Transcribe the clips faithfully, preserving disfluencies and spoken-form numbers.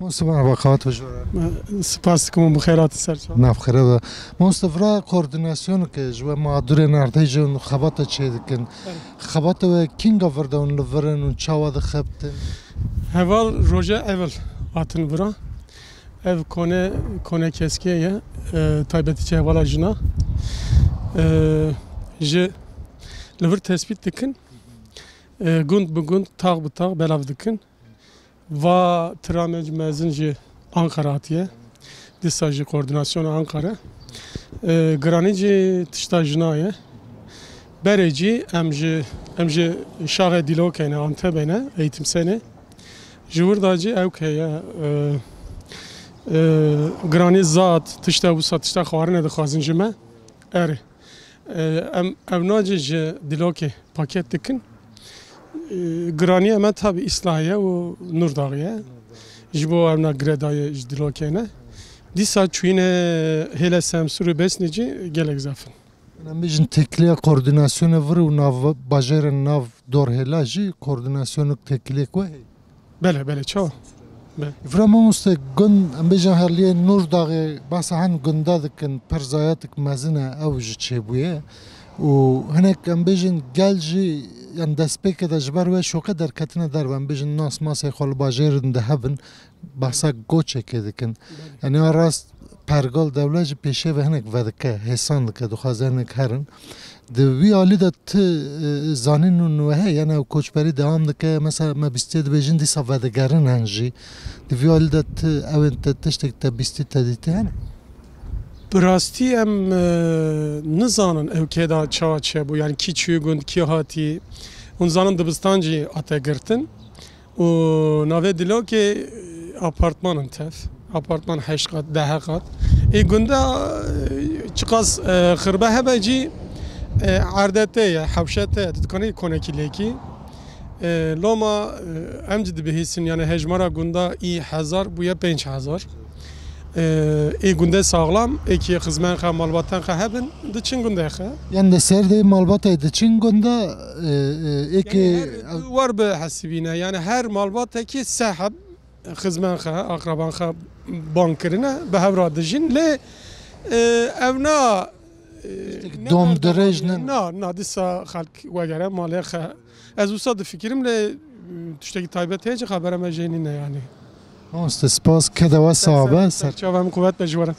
Mamoste merhaba, qewat bi jor re. Spas dikim û bi xêr hatin ser çav. Nav xêre be. Mamoste, vira koordînasyoneke ji we mağdurên erdhejê û xebata çê dikin. Evet. Xebata we kînga vir de hûn li vir in û çawa dixebitin? Heval roja evil hatin vira. Ev kone, kone keskê ye. E, taybetî çi hevala jina. E, ji li vir tespît dikin. E, gund bi gund, tax bi tax belav dikin. Va tira me mezin ji Ankara hatiye. Dîsa ji koordînasyona Ankara. E, giranî jî tişta jina ye. Berê jî em ji, em ji şaxê Dîlokê ne, Antepê ne, Eğitim Senê. Ji wir de jî ewk heye, e, e, giranî zat, tişta wisa, tişta xwarine dixwazin ji me. Erê. E, em evna jî ji Dîlokê paket dikin. E, giraniya me tabî Îslahê ye û Nûrdaxê ye. Ji bo evna girêdayî ji Dîlokê ne. Dîsa çûyîne hêla Semsûr û Besnê jî gelek zaf in. Em bêjin têkiliya koordînasyonê vir û nav bajêrên nav dorhêla jî koordînasyonek têkiliyek we heye? Belê, belê, çawa? Be. Vira mamoste, gund, em bêjin herliyê Nûrdaxê, behsa hin gunda dikin, pir zayatek mezin e, ew ji çêbûye. Û hinek, em bêjin, gel jî, yan destpêkê de ji ber wê şoqê derketine derve, em bêjin, nas masê xwe li bajêrin de hebin, behsa goçekê dikin. Belê. Yani a rast pergal dewlet jî pêşê ve hinek vedike, hêsan dike, dixwaze hinek herin. Di wî alî de ti, e, zanîn û wê heye, yani ew koçberî dewam dike, mesela me bîstiyê dibêjin dîsa vedigerin hen jî. Di vî alî de ti ewên te tiştek te bîstî te dîtî hene? Bi rastî em, e, nizanin ew kê da çawa çêbû, yani kî çûyî gund, kî hatî. Hûn zanin dibistan jî hate girtin. Û navê Dîlokê, e, apartman in tev. Apartman heşt qat, deh qat. Ê gunda, e, çiqas, e, xirbe hebe jî, e, erdê te ye, hewşe te ye, tu dikanî konekî lêkî. E, loma, e, em jî dibihîsin, yani hejmara gunda î hezar bûye pênc hezar. E, ê gundê saxlam, ê kî xizmên xe, malbatên xe hebin, diçin gundê xe. Yan di ser de malbatê diçin gunda, e, e, ê kî Yani her du war bi hesibîne. Yani her malbatekî seheb xizmên xe, aqraban xe ban kirine, bi hev re dijîn. Lê, e, ev na, e, Tiştek ne dom berdewamî dirêj ye. Ne? Na, na, dîsa xelk wegere malê xe. Ez wisa difikirim, lê, e, tiştekî taybet heye jî xebera me jê nîne yani. Mamoste, spas, keda we sax be. Ser çava em quwet be ji we re.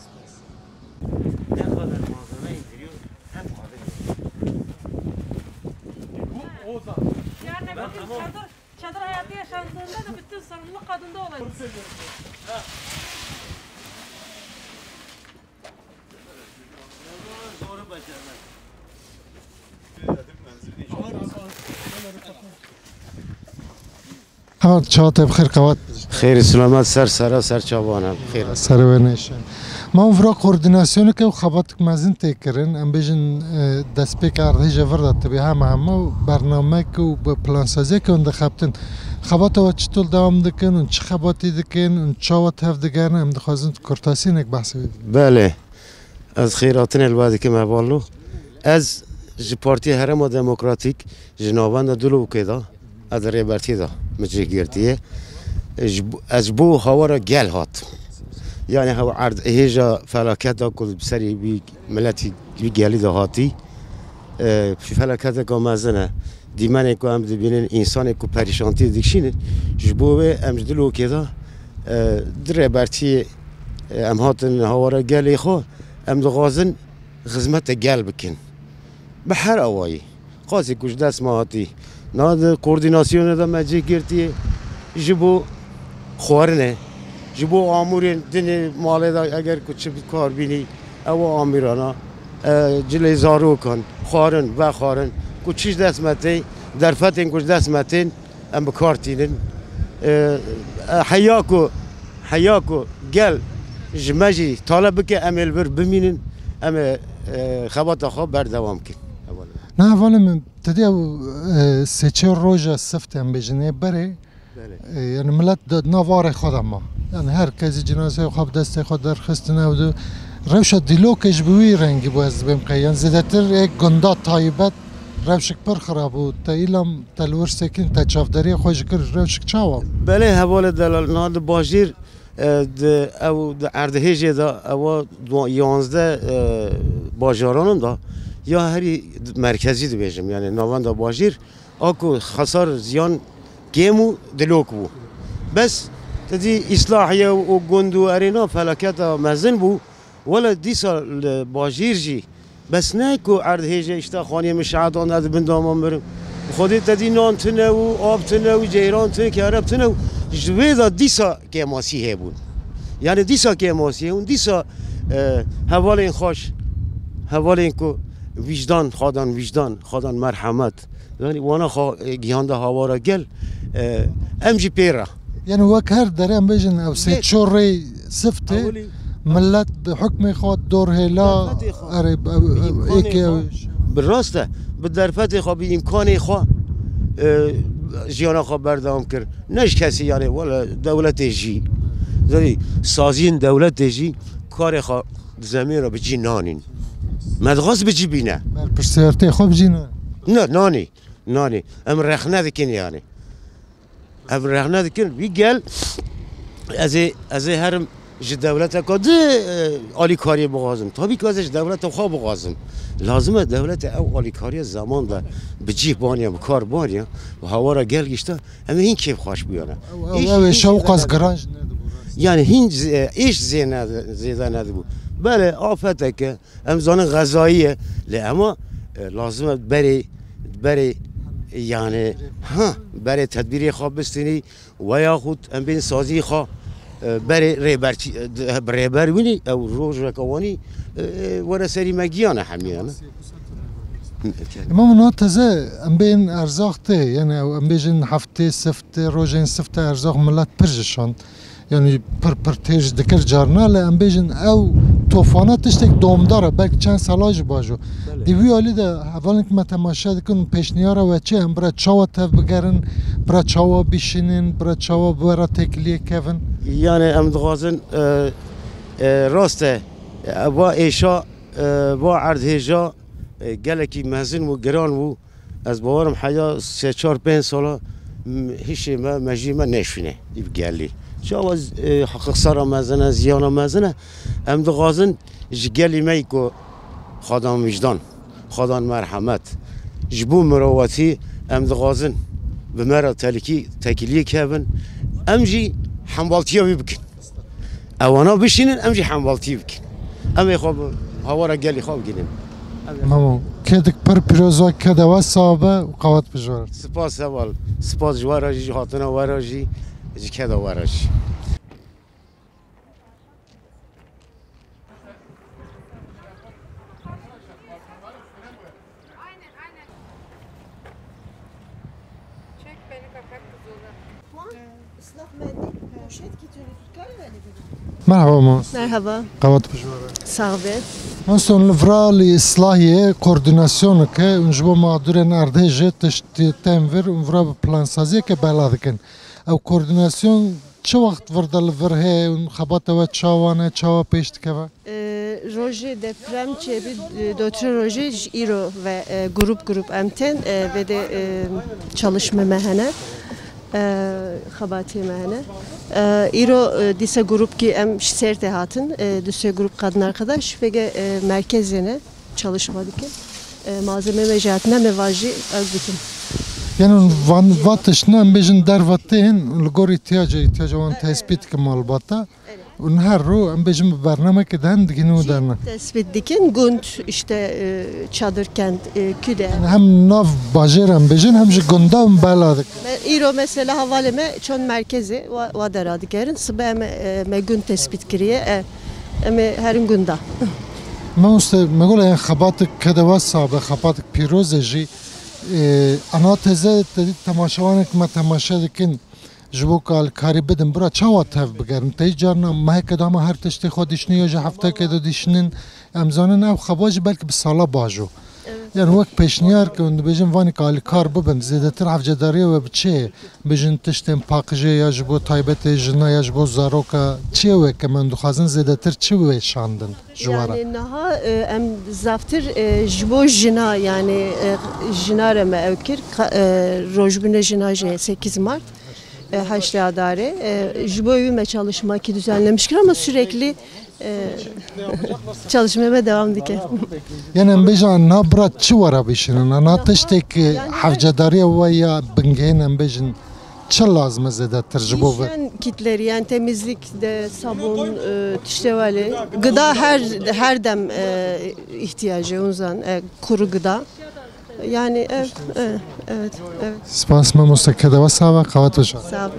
Yarın öbür gün çadır, çadır hayatı yaşandığında da bütün sorumluluk kadında olacak. Ha, çawa te bi xêr, qewat. Xêr û selamet ser sera ser çavan e. Xêr. Ser we neşe. Ma vira koordînasyoneke û xebatek mezin tê kirin. Em bêjin, e, destpêka erdhêja vir de tibê hema hema û bernamek û bi plansaziyeke hûn dixebtin. Xebata we çitul dewam dikin û çi xebatî dikin û çawa tev digerin, em dixwazin tu kurtasînek behsê wê bikî. Belê. Ez xêrhatinê li we dikim hevalno. Ez ji Partiya Herêma Demokratîk ji navenda Dîlokê de, ez di Rêbertiyê de min cih girtiye. Ji bo, ez ji bo hawara gel hat. Yani hew erd hêja felaketa ku bi serî wî miletî, wî gelî de hatî. E, felaketeka mezin e. Dîmenê ku em dibînin, însanê ku perîşantiyê dikişînin, ji bo wê em ji Dîlokê de, e, di Rêbertiyê, e, em hatin hawara gelê xwe, em dixwazin xizmete gel bikin. Bi her awayî. Qasî ku ji dest me hatî. Na di koordînasyonê de me cih girtiye ji bo xwarinê, ji bo amûrên dinê malê de eger ku çi bi kar bînî, ew amîrana, e, cilê zarokan, xwarin, vexwarin, ku çi ji dest me tê, derfetên ku ji dest me tên, em bi kar tînin. E, e, heya ku, heya ku gel ji me jî taleb bike, em ê li vir bimînin, em ê, e, xebata xwe berdewam kin. Na hevalê min, te dî ew, e, sê çar roja siftê em bêjin ê berê, Belê. E, yani millet di nav arê xwe de ma. Yani her kesî cinazeyê xwe bi destê xwe derxistin ew di. Rewşa Dîlokê ji bi wî rengî bû, ez dibêm qey. Yani zêdetir ê gunda taybet rewşik pir xirab bû. Te îlam te li wir sekin, te çavderiyê xwe ji kir, rewşik çawa bû? Belê hevalê delal, na di bajêr, e, di, ew di erdhêjê de ewa du-, yanzdeh, e, bajaran in da, ya herî merkezî dibêjim, yani navenda bajêr, a ku xesar ziyan kêm û dilok bû. Bes te dî îslahiye û gund û erêna felaketa mezin bû. Wele dîsa li bajêr jî bes ne ku erdhêje, işte, xaniyê min şehedan de di bin dama mirim. Xwedê te dî nan tune û av tune û ceyran tune, kereb tune û ji vê de dîsa kêmasî hebûn. Yani dîsa kêmasî hebûn, dîsa, e, hevalên xweş, hevalên ku wîjdan, xadan wîjdan, xadan merhemet. Yani wana xwe, e, gihanda hawara gel, e, em jî pê re. Yani wek her derê em bêjin ew sê Yek. çor rê siftê, Ewilî millet bi hukmê xwe dor hêla, Derfetê xwe. erê, ew, ew, Bi îmkanê êkê xwe. ew. Bi rast e, bi derfetê xwe, bi îmkanê xwe, e, jiyana xwe berdewam kir. Ne ji kesî yani, wele dewletê jî. Zerî saziyên dewletê jî karê xwe di zemê re bi cî nanîn. Me dixwest bi cî bîne. Berpirsiyartê xwe bi cî ne. Ne, nanî. Nanî. Em rexne dikin yani. Em rexne dikin. Wî gel ez ê, ez ê herim ji dewleteka di, e, alîkariyê bixwazim. Tabî ku ez ê ji dewleta xwe bixwazim. Lazim e dewlete ew alîkariya zeman de bi cih baniya, bi kar baniya û hawara gel gişta, em ê hîn kêfxweş bûyane. Ew, ew, Îş, ew ê îş şewqas zêde giran jî nedibû, rast. Yani hîn zê-, êş zê ne-, zêde nedibû. Belê, afeteke, em zanin xezayî ye, lê ema, e, lazim e berê, berê, yani, ha, berê tedbîrê xwe bistînî, weyaxud em bên sazî xwe, e, berê rêberçî, e, di, bi rêber wînî, ew rojeka wanî, e, e, were serî me giyane hemiyane. Îmam, na teze em bên erzax tê, yani ew em bêjin heftê, siftê, rojên siftê erzax millet pir ji şand. Yani pir pir têj dikir carna, lê em bêjin ew tofana tiştek domdar e, belkî çend sala jî bajo. Belê. Di wî alî de hevalên ku me temaşe dikin, pêşniyara we çi ye? Em bira çawa tev bigerin, bira çawa bişînin, bira çawa bi we re têkiliyê kevin? Yani em dixwazin, e, e, rast e, e, va êşa, e, va erdhêja, e, gelekî mezin bû, giran bû. Ez bawerim heya sê çar pênc sala, m-, hişê me, mejiyê me neşûne îv gelî. Çawa z-, e, xisara mezin e, ziyana mezin e. Em dixwazin ji gelî me ku xadan wîjdan, xadan merhemet, ji bo mirovahî em dixwazin bi me re telikî, tekiliyê kevin. Em jî hembaltiya wî bikin. Ewana bişînin, em jî hembaltî bikin. Em ê xwe bi hawara gelî xwe bigihînin. Em ê Mamo, kedik pir pîroz, wek keda we sax be û qewet bi ji we re. Spas heval. Spas ji we re jî, ji hatina we re jî, ji keda we re jî. Puan, ıslah mendil, poşet ki tu ne tutkal ve ne bileyim. Merhaba, Mons. Merhaba. Qewet bi ji we re. Sağ be. Mons, hûn li vira li Îslahiyê koordînasyoneke, hûn ji bo mağdurên erdhêjê tiştê tên vir, hûn vira bi plansaziyeke bela dikin. Ew koordînasyon çi wext vir de li vir heye û xebata we çawa ne, çawa pêş dikeve? E, rojê deprem çêbî, e, dotre rojê ji îro ve, e, grup grup em tên, e, vê de, e, çalışma me hene, e, xebatê me hene. E, îro, e, dîse grupkî em ji Sêrtê hatin, e, du sê grup kadın arkadaş, vêge, e, merkezê ne. Çalışma dikin. E, malzeme me jî hatine, me va jî ez dikim. Yani van, va tiştine em bêjin derve tên, li gor îhtiyacê, îhtiyaca wan tespît dikin malbata. Û her ro em bêjin bi bernameke dihen digihînin û derna. Tespît dikin, gund, işte, e, çadır kent, e, küde. Yani hem nav bajêr em bêjin, hem jî gunda em bela dikin. Me, îro mesela havalê me çon merkezê, wa, wa dera digerin. Sibe em, e, me gund tespît kiriye, e, em ê herin gunda. Mamoste, me gola, yani xebatik kede we sabe, xebatik pîroz e jî, e, ana teze te dî temaşevanek me temaşe dikin, ji bo ku alîkarî bidin, bira çawa tev bigerin? Te carna meheke dama her tiştê xwe dişnî ya ji hefteke de dişnin, em zanin ew xeba jî belkî bi sala bajo. Evet. Yani wek pêşniyar ke hûn dibêjin vanê ku alîkar bibin, zêdetir hevcedariya we bi çi ye? Bêjin tiştên paqijê ya ji bo taybetê jina ya ji bo zaroka çi ye wê ke me dixwazin zêdetir çi wê şandin ji we re? Yani niha, e, em zaftir, e, ji bo jina, yani, e, jina re me ew kir, ka-, e, rojbûne jina jî heye, sekiz Mart. E, heştê Adarê, e, ji bo wî me çalışmakî düzenlemiştir ama sürekli, e, çalışmaya devam dike. Yani em bêjin na bira çi were bişînin? Na tiştek, e, hevcedariya we ya bingehîn em bêjin çi lazim e zêdetir ji bo ve? Hijyen kitleri, yani temizlik de, sabun, e, tiştê welê. Gıda her, her dem, e, ihtiyacı, ondan, e, kuru gıda. Yani ev, e, evet, evet. Spas mamoste, keda we sax be, qewet bişo. Sağ ol.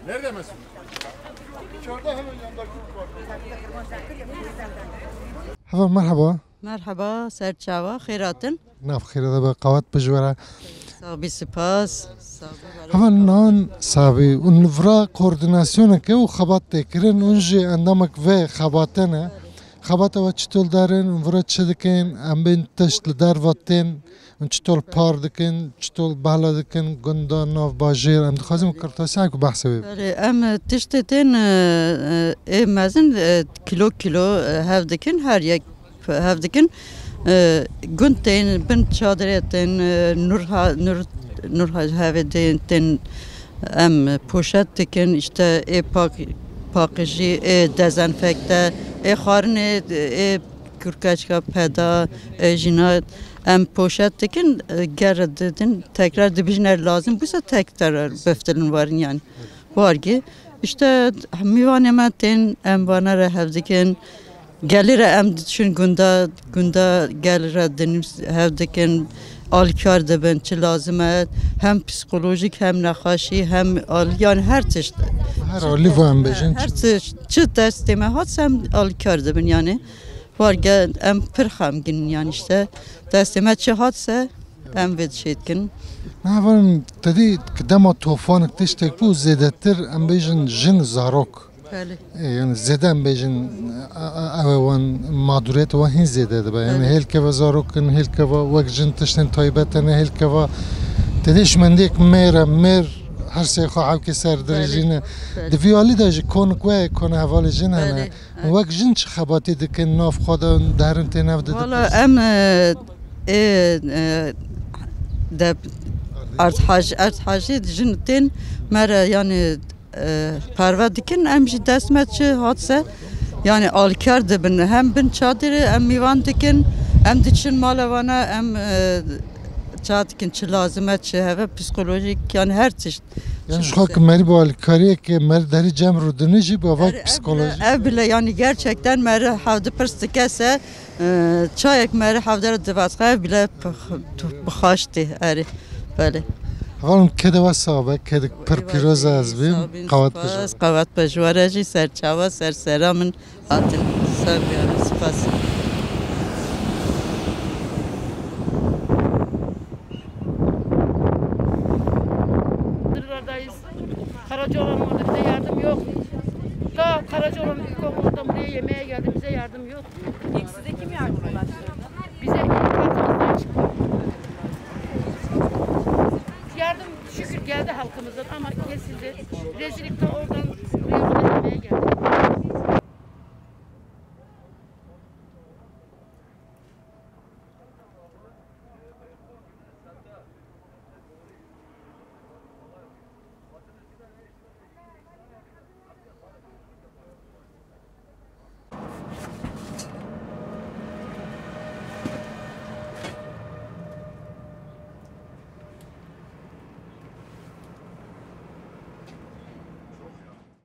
Nerede Mesut? İçeride hemen yanında grup var. Hava merhaba. Merheba, ser çava, xêr hatin. Nav xêre de be, qewet bijwere. Sax bî, spas. Sax bî, Hava nan sax bî û li vira koordînasyoneke û xebat tê kirin û jî endamek vê xebate ne. Xebata we çitol derin û vira çi dikin? Em bên tişt li derva tên û çitol par dikin, çitol behla dikin, gunda, nav, bajêr? Em dixwazin kirtasiyek behsê wê. Belê, em tiştê tên, e, e, ê mezin, e, kilo kilo, e, hev dikin, her yek hev dikin. E, gund tên, bin çadirê tên, e, nûr ha-, nûr, nûr ha-, hevê tên, tên em poşet dikin, işte ê pak-, paqijî, ê dezenfekte, ê xwarinê, ê kurkeçka peda, ê jîna em poşet dikin, e, ger didin, tekrar dibijin er lazim bûsa tekrar biftilin warin yani. Wargê. İşte mîvanê me tên, em vana re hev dikin. Gelî re em diçin gunda, gunda gelî re dinîm hev dikin. Alîkar dibin, çi lazim e. Hem psikolojik, hem nexaşî, hem al-, yani her tişt. Her alî ve em bêjin. Her tişt, çi destê me hat, em alîkar dibin yani. Warge em pir xemgîn in, yani işte destê me çi hatse em vê dişêtkin. Na hevalin, te dî ki dema tofanek tiştek bû, zêdetir em bêjin jin, zarok. Belê. E, yani zêde em bêjin, e, e, ew wan maduriyet wan hîn zêde dibe. Yani Belê. Hêlkeva zarok in, hêlkeva wek jin tiştên taybet hene, hêlkeva te dî şimendiyek mêr e, mêr her sê xwe hewkê ser dirêjîne. Belê. Di vî alî de jî konik we, kona hevalê jin hene. Belê. Wek jin çi xebatî dikin, nav xwe de derin tê nav de Valla em, e, ê, e, de erdhaj-, erdhajî jin tên me re yani, e, parve dikin, em jî dest me çi hatse yani alîkar dibin. Hem bin çadirê em mîvan dikin, em diçin mala wana, em, e, ça dikin, çi lazim e, çi heve psikolojik yani her tişt. Yani ji xwe ki merî bi alîkariyeke merî derî cem rûdinî jî bi vak psikolojî. Ev bile yani gerçekten merî hevdi pirs dikese, e, çayek merî hevdi re divatxe ev bile bi xaş tê erê. Belê. Hevalin kede we sax be, kedik pir pîroz e ez bîm. Qewet bijî. Qewet be ji we re jî, ser çava, ser sera min. Hatin. Sağ ol, spas. Sınırlardayız. Karacaoğlan orada, bize yardım yok. Ta Karacaoğlan ilkokul, oradan buraya yemeğe geldi, bize yardım yok. Peki size kim yardım ulaştırdı? Bize ilk katımızdan çıktı. Yardım şükür geldi halkımızın ama kesildi. Rezillikten oradan buraya kadar yemeğe geldi.